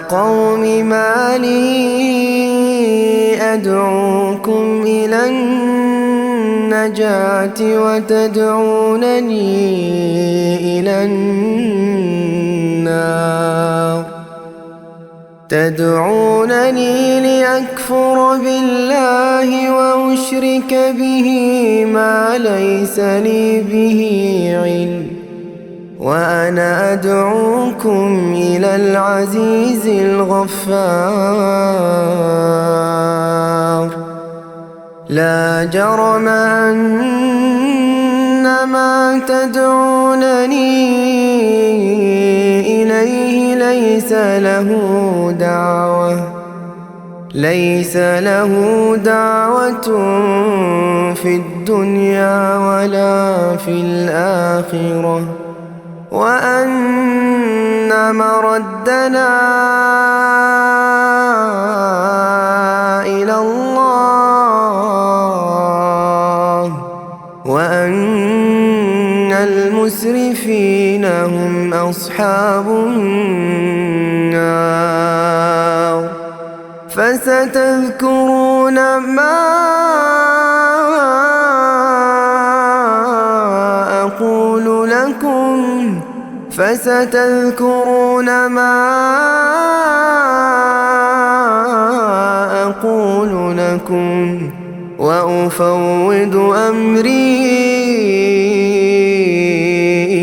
قوم ما لي أدعوكم إلى النجاة وتدعونني إلى النار تدعونني لأكفر بالله وأشرك به ما ليس لي به علم وأنا أدعوكم إلى العزيز الغفار لا جرم أن ما تدعونني إليه ليس له دعوة في الدنيا ولا في الآخرة وأن مردنا إلى الله وأن المسرفين هم أصحاب النار فستذكرون ما أقول لكم وأفوض أمري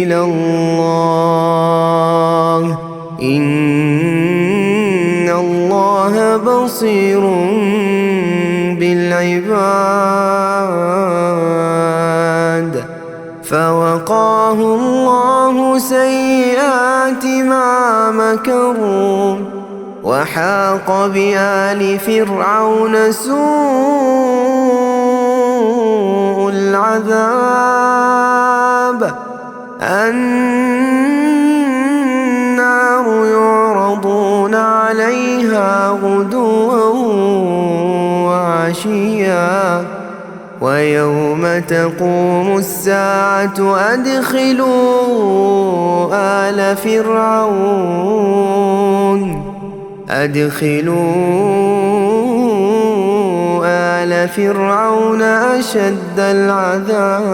إلى الله إن الله بصير بالعباد فوقاه الله سيئات ما مكروا وحاق بآل فرعون سوء العذاب النار يعرضون عليها غدوا وعشيا ويوم تقوم الساعة أدخلوا آل فرعون أشد العذاب.